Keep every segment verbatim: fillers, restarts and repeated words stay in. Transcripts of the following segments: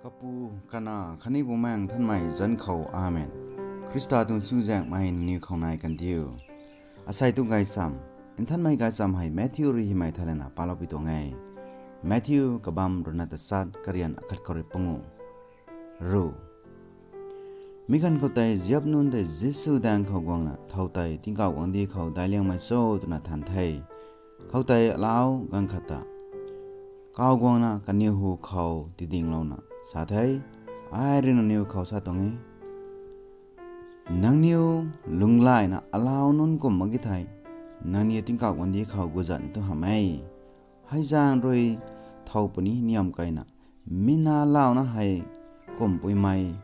Kapu, Kanac khatni Bumaengh Nthanmei zanc khou, Amen. Khrista tuang chuzaenghmei nangniw khou nai kan diu. Asei tuang gaychamv, nthanmei gaychamv hei Matthew rui hymei thaylana paloupui tuang e. Matthew kabamv ruhna tachat, karian akhat khou rui panguh. Ru. Mi ganv khou tei ziap nunc tei Jisu daeng khou guangna, thow tei tingkauh guangcdic khou daic liangmei cho twna than the. Khoutei alau ganv khat ta kaw guangna kaniw hu khou tidinglouna sa the, Ai rui nangniw khou sa tuang e, nangniw lunghlaina alau nunc kum mak ge thei, nangniw tingkauh guangcdic khou guzat ni tu hamh e. Hei zaeng rui thow puni niam keyna, mi na launa hei kumhpuimei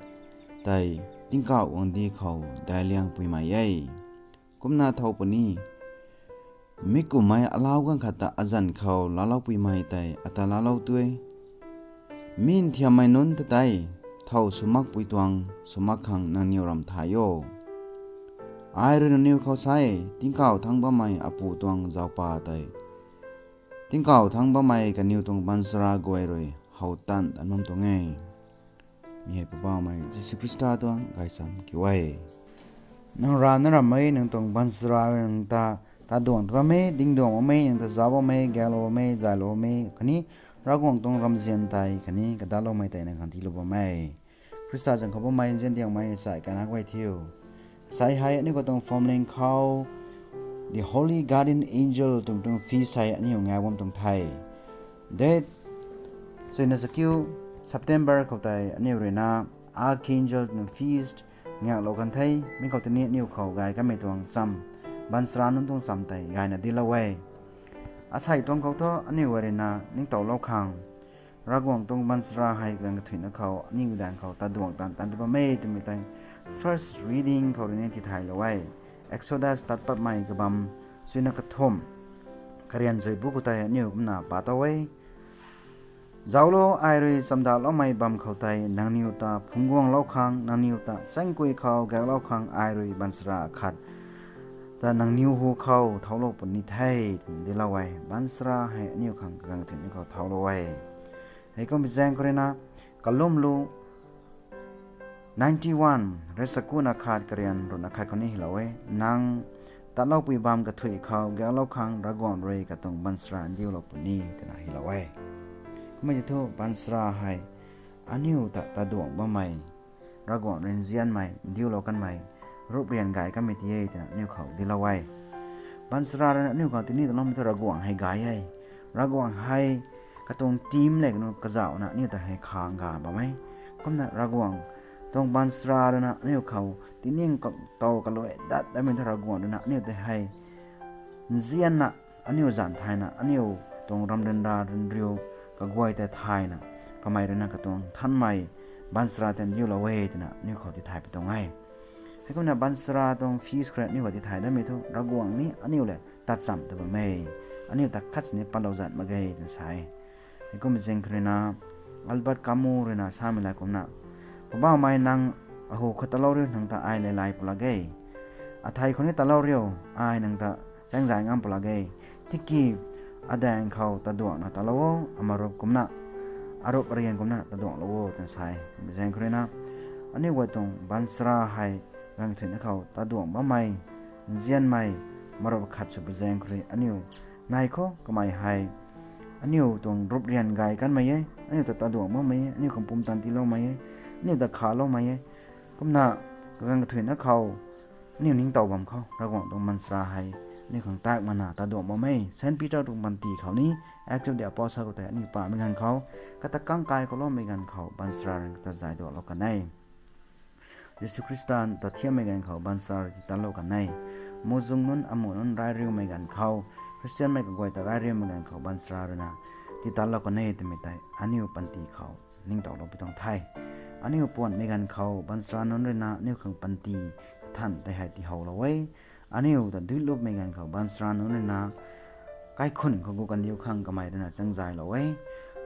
tei tingkauh guangcdic khou daic liangpuimei e. Kumna thow puni, mi kumhmei alau ganv khat ta azanc khou laaloupuimei tei ata laalou tu e. Mi nthiammei nunc ta tei thow swmakpui tuang swmak khang nangniw ramh thay o. Ai rui nangniw khou sa e, tingkauh thangc bammei Apu tuang zaucpa tei tingkauh thangc bammei kaniw tuang baanchara guay rui how tanv tan bam tuang e. Mi hei Poubauhmei Jisu Khrista tuang gaychamv kiu e. Nang rana ramhmei nang tuang baanchara rui nang ta taduang ta bam e, dingduang bam e, nang ta zauc bam e, gaeklou bam e, zaylou bam e khatni Ravguangc tuang ramzian tei khatni kadaloumei tei nang khang tiilou bam e. Khrista zanc khou bammei nzian diangmei sai kana guay thiu. Sai hei aniu khou tuang phwamling khou The Holy Guardian Angel twmei tuang feast hei aniu ngak bam tuang the. Date suina sakiu September khou tei aniu ruina Archangel twmei feast ngaklou kan the. Mi khou tini aniu khou gay kanmei tuang chamv, baanchara nunc tuang chamv tei gayna dinclou e. Asei tuang khou thu aniu ruina ningtowlou khang Ravguangc tuang baanchara hei kaganv kathuicna khou aniu daeng khou taduang tan tan ta bam e twmei tei first reading khou rui ni tithaylou e. Exodus tat patmei kabamv suina kathumh, karian zui bu khou tei aniu kumna pa tow e. Zauclo, ai rui chamdaloumei bam khou tei nangniw ta phungc guanglou khang, nangniw ta chaengkui khou gaeklou khang ai rui baanchara khat ta nangniw hu khou thouclou puni the, twna dinclou e. Baanchara hei aniu khang kaganv kathuicna khou thouclou e. Heikumbi zaeng khou ruina Kalumlu ninety-one, ret sakuna khat, karian ruhna khat khou ni hylou e, nang tatloupui bam kathuic khou gaeklou khang Ravguangc rui katuang baanchara ndiulou puni, twna hylou e. Kummei tei thu baanchara hei aniu ta taduang bammei, Ravguangc rui nzianmei ndiulou kanmei, rup rian gay kanmei ti e twna aniu khou dinclou e. Baanchara ruina aniu khou tini taloumei thu Ravguangc hei gay e. Ravguangc hei katuang team lev kanu kazauhna aniu ta hei khang ga bam e. Kumna Ravguangc tuang baanchara ruina aniu khou tining tow kaluai dat datmei thu Ravguangc ruina aniu ta hei nzianna, aniu zanc thayna, aniu tuang ramryanra ryanriu kaguay tei thayna, kamei ruina katuang nthanmei baanchara tei ndiulou e twna aniu khou tithay pi tuang e. Heikumna baanchara tuang feast khou rui aniu khou tithay datmei thu Ravguangc ni aniu lev tatchamv ta bam e, aniu ta khat sini patlou zat mak ge twna sa e. Heikumbi zaeng khou ruina Albert Camus ruina samei la kumna, Poubauhmei, nang ahu khou tatlou riu, nang ta ai lev lay pw lak ge. Athei khou ni tatlou riu, ai nang ta chaengzay ngam pw lak ge. Tiki adaeng khou taduangna tatlou o, amarup kumna, arup arian kumna taduanglou o, twna sa e. Zaeng khou ruina aniu guay tuang baanchara hei ganv kathuicna khou taduang bammei, nzianmei, marup khat sw pi zaeng khou rui aniu nai khou kamei hei aniu tuang rup rian gay kanmei e, aniu ta taduang bammei e, aniu khang pumtan tiiloumei e, aniu ta khaloumei e. Kumna kaganv kathuicna khou aniu ningtow bam khou Ravguangc tuang baanchara hei aniu khang tak mana taduang bam e. Saint Peter tuang panty khou ni, Act of the Apostle khou tei aniu pamei ganv khou, kata kangkai khou loumei ganv khou baanchara rui kata zay duaklou kan e. Jisu Khrista ta thiammei ganv khou baanchara rui titatlou kan e. Muhzwng nunc, amuh nunc rairiumei ganv khou, Khristianmei kaguay ta rairiumei ganv khou baanchara ruina titatlou kan e twmei tei aniu panty khou ningtowlou pi tuang the. Aniu puanhmei ganv khou baanchara nunc ruina aniu khang panty kathan tei hei tihowlou e. Aniu ta duilupmei ganv khou baanchara nunc ruina kaikhun khou gu kandiu khang kamei ruina chaengzaylou e.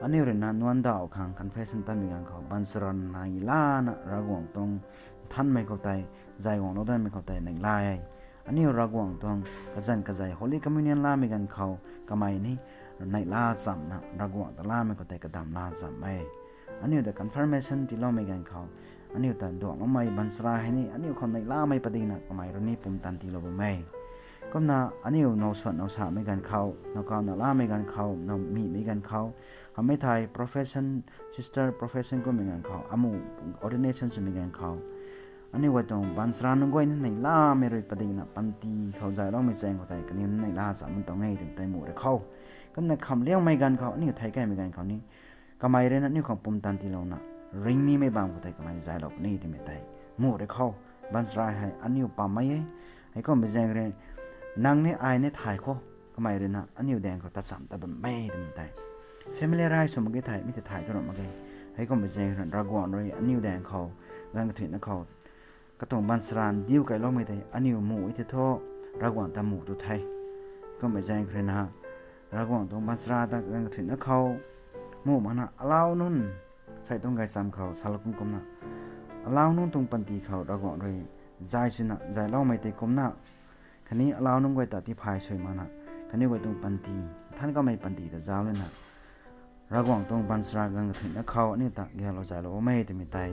Aniu ruina nuancdauh khang confession tatmei ganv khou baanchara nai lana Ravguangc tuang nthanmei khou tei, zay guanglou datmei khou tei neihla e. Aniu Ravguangc tuang kazanc kazei Holy Communion lamei ganv khou kamei ni neihla chamna Ravguangc ta lamei khou tei kadam la cham e. aniu ta confirmation tiiloumei ganv khou, aniu ta duangloumei baanchara hei ni aniu khou neihlamei padikna kamei rui ni pumtan tiilou bam e. Kumna aniu now suan now samei ganv khou, now kau now lamei ganv khou, now mimei ganv khou, hamei thei profession, sister profession kummei ganv khou, amu ordination swmei ganv khou, aniu guay tuang baanchara nunc guay ni neihlamei rui padikna panty khou zayloumei chaeng khou tei kaniw ni neihla cham tuang e twmei tei mu rui khou. Kumna khamliangmei ganv khou, aniu thei kaimei ganv khou ni, kamei rui na aniu khang pumtan tiilouna, ringnimei bam khou tei kamei zaylou puni twmei tei mu rui khou. Baanchara hei aniu pammei e. Heikumhmei zaeng rui, nang ni ai ni thay khou, kamei rui na aniu daeng khou tacham ta bammei twmei tei familiarize sw mak ge thei, mi tei thay tu ram mak ge. Heikumhmei zaeng rui Ravguangc rui aniu daeng khou, ganv kathuicna khou, katuang baanchara ndiu kailoumei tei aniu mu e the thu, Ravguangc ta mu tu the. Kumhmei zaeng rui na, Ravguangc tuang baanchara ta ganv kathuicna khou, mu makna alau nunc, sei tuang gaychamv khou salou kum kumna, alau nunc tuang panty khou Ravguangc rui zay swna zayloumei tei kumna, khatni alau nunc guay ta tiphay sui makna, kaniw guay tuang panty, nthan kamei panty ta zauc lana, Ravguangc tuang baanchara ganv kathuicna khou aniu ta gaklou zaylou bam e twmei tei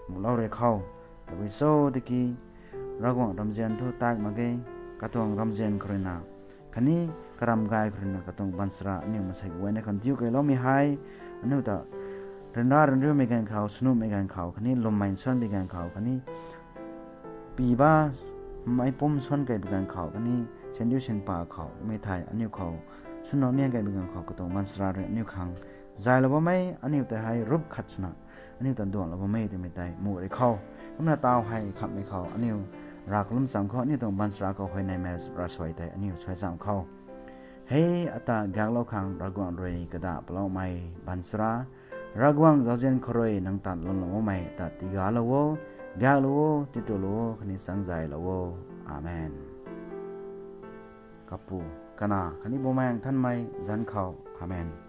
mulou rui khou. Tabui cho tiki, Ravguangc ramzian thu tak mak ge, katuang ramzian khou rui na, khatni karam gay khou rui na katuang baanchara aniu maansei guayna khang ndiu kailoumei hei, aniu ta ryanra ryanriumei ganv khou, swnuhmei ganv khou, khatni lwmmei nsuanmei ganv khou, khatni piba meic pum nsuan kei bi ganv khou, khatni sindiu sinpa khou, mei thei aniu khou, swnuh nian kei bi ganv khou katuang baanchara rui aniu khang zaylou bam e, aniu tei hei rup khat swna, aniu ta duanglou bam e twmei tei mu rui khou. Kumna taw hei khamhmei khou aniu rav kalum cham khou, aniu tuang baanchara khou huayneymei ravsuai tei aniu suai cham khou. Hei ata gaklou khang Ravguangc rui kadaih paloumei baanchara, Ravguangc zauzian khou rui nang ta lwmlou makmei ta tigaylou o, gaklou o, titulou o, khatni changzaylou o. Amen. Kapu, Kanac, khatni Bumaengh Nthanmei zanc khou. Amen.